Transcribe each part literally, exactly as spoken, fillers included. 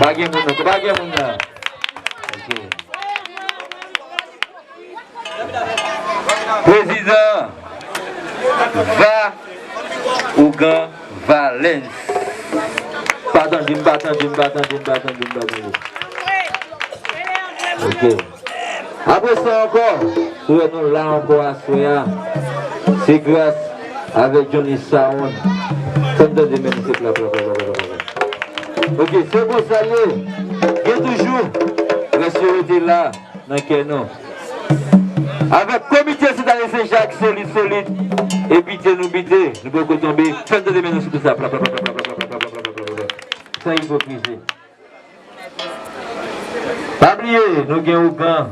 Pa gen moun nan, pa gen moun nan. Ok. Prezidan Va Ougan Valens. Pa tande m, pa tande m, pa tande m, pa tande m, pa tande m. Ok. Apre sa ankò, si w wè nou la ankò aswè a, se gras avèk Johnny Sound. Fè m tande men nou se pla, pla, pla. Ok, se konsa l ye. Gen toujou, rès yo rete la nan kè nou. Avèk komite Sitwayen Senjak solid, solid, e bite nou bite, nou poko tonbe. Fè m tande men nou sou tout sa. Pla, pla, pla. San ipokrizi. Pa bliye, nou gen ougan.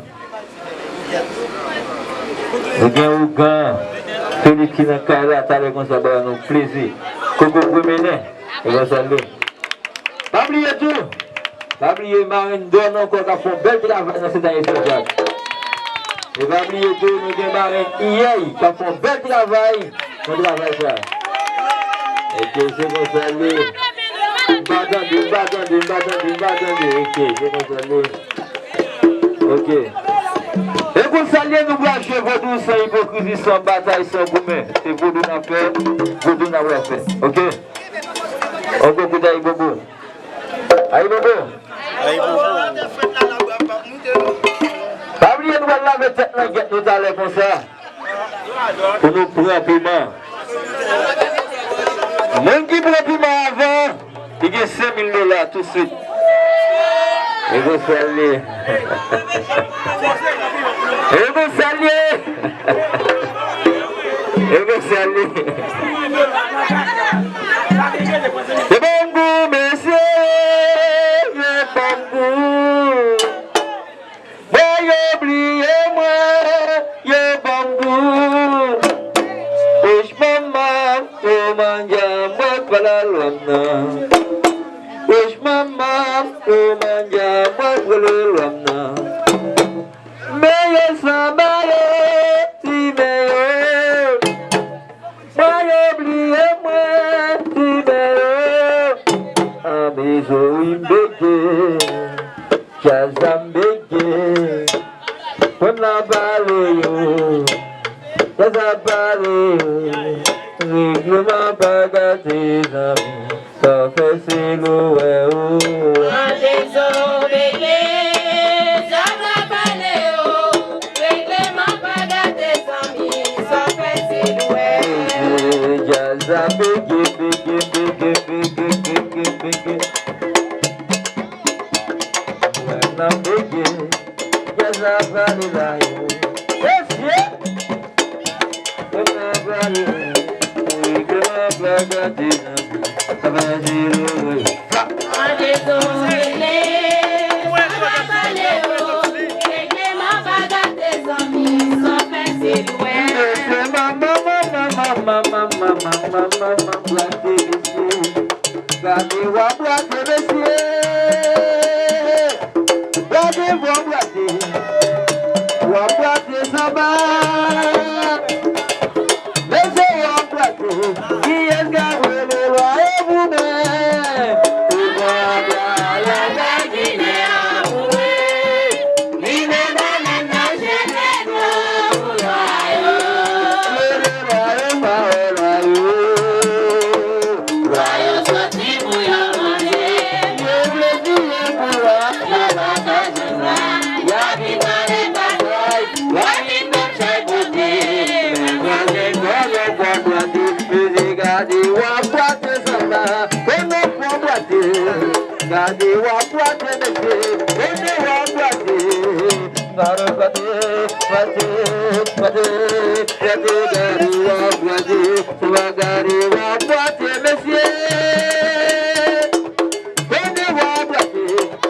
Nou gen ougan. Felix ki nan kay la, talè konsa, ba nou plezi. Koko Premenen, e konsa l ye. Pa bliye tou, pa bliye marenn Dòn ankò k ap fè yon bèl travay nan Sentanyè Senjak. E pa bliye tou, nou gen marenn Iyèy k ap fè yon bèl travay nan travay sa. Ok, se konsa l ye. M pa tande, m pa tande, m pa tande, m pa tande. Ok, se konsa l ye. Ok. E konsa l ye, nou pral jwe vodou san ipokrizi, san batay, san goumen. Se vodou n ap fè, vodou n ap fè. Ok? On gwo kout Ayibobo. Ayibobo. Pa bliye nou pral lave tèt langèt nou talè konsa. Pou nou pran piman. Moun ki pran piman avan, li gen senk mil dola tousuit. E konsa l ye. E konsa l ye. E konsa l ye. Se bangou, mesye, se bangou. Mwen yo bliye mwen, yo bangou. Wouch manman, yo mandya mwen pa la lwa m nan. Wouch manman, yo mandya mwen pa la lwa m nan. Men yo sanba yo, ti men yo. Mwen yo bliye mwen, ti men yo. Anbezo wi m bege. Djaz la m bege. Konn la pale yo. Djaz la pale yo. Regleman pa gate zanmi. Sa w fè se lou wè ou. Anbezo bege. Djaz la pale yo. Regleman pa gate zanmi. Sa w fè se lou wè. Djaz la bege, bege, bege. Mwen nan bege, djaz la prale la yo. Mesye! Mwen nan prale, wi, ke mwen pa gade nan sa va di lou. An dezole, sa va pale yo. Regleman pa gate zanmi, sa fè se lwen. Mesye, manman, manman, manman, manman, manman, manman, gade mesye. Gade w ap bwate mesye. Gade w ap bwate. W ap bwate sanba. Mesye w ap bwate. Kiyès k ap rele lwa e goumen? Ou pran bwa la gay Ginen an boure. Li men bannann nan jete dlo pou lwa yo. Lwa yo, lwa yo, lwa yo. Lwa yo soti pou yo manje. Yo vle tiye pou lwa. Yo pa ka jwenn lwa. Y ap vin mande batay. Y ap vin bat chay pote. Men manje kò yo fò bwate. Mesye gade w ap bwate sanba. Konnen fò bwate. Gade w ap bwate mesye. Konnen w ap bwate. Pare bwate, bwate, bwate, bwate, gade w ap bwate, se pa gade w ap bwate, mesye. Konnen w ap bwate,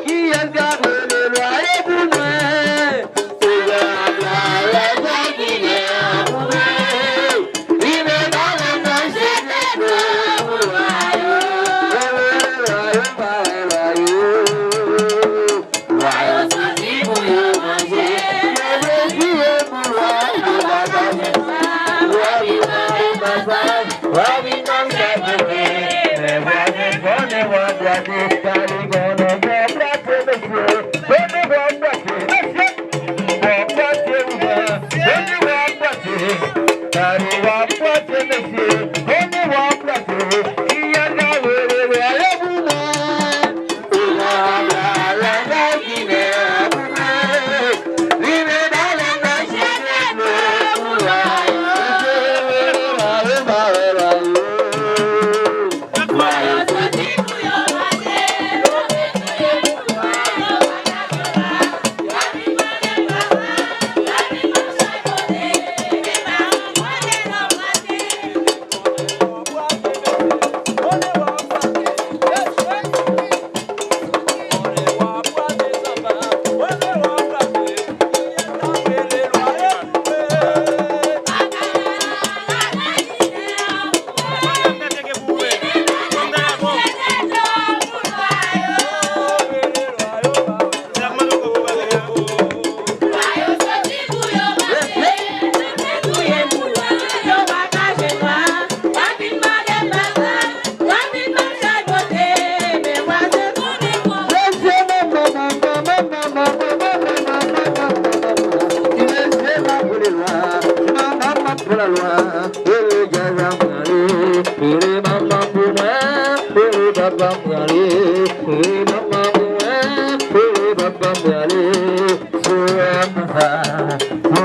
kiyès k ap rele lwa e pou mwen? Se lwa, lwa, lwa, lwa, Ginen an pou mwen. Li men bannann nan jete dlo pou lwa yo. Lwa yo, lwa yo, lwa yo. Lwa yo soti pou yo manje. Yo vle tiye pou lwa, yo pa ka jwenn lwa. Lwa vin mande batay, lwa vin mande chay pote. Men vwazen konnen w ap bwate, sa li konnen fè. Papa m prale, e papa m mwen, e papa m prale, sou wè m sa.